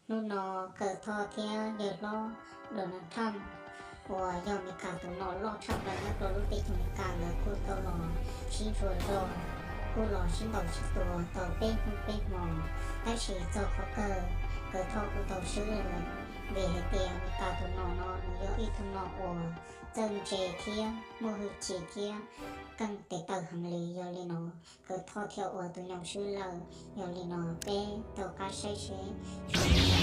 Hnub no Kawg Thoj thiab yawg hlob Donald Trump uas yog Amelikas tus nom loj tshaj plaws nyob rau lub teb chaws Amelikas ntawd kuj tau los sib ntsuas zog, kuj los sib ntaus sib tua tau peb hnub peb hmo. Tab sis txog qhov kawg, Kawg Thoj kuj tau swb lawm, vim hais tias Amelikas tus nom no nws yog ib tug nom uas txawj ntse thiab muaj hwj chim thiab keej tes taw heev li. Yog li no Kawg Thoj thiaj ua tus nyoo swb lawm. Yog li no peb tau qab saib seb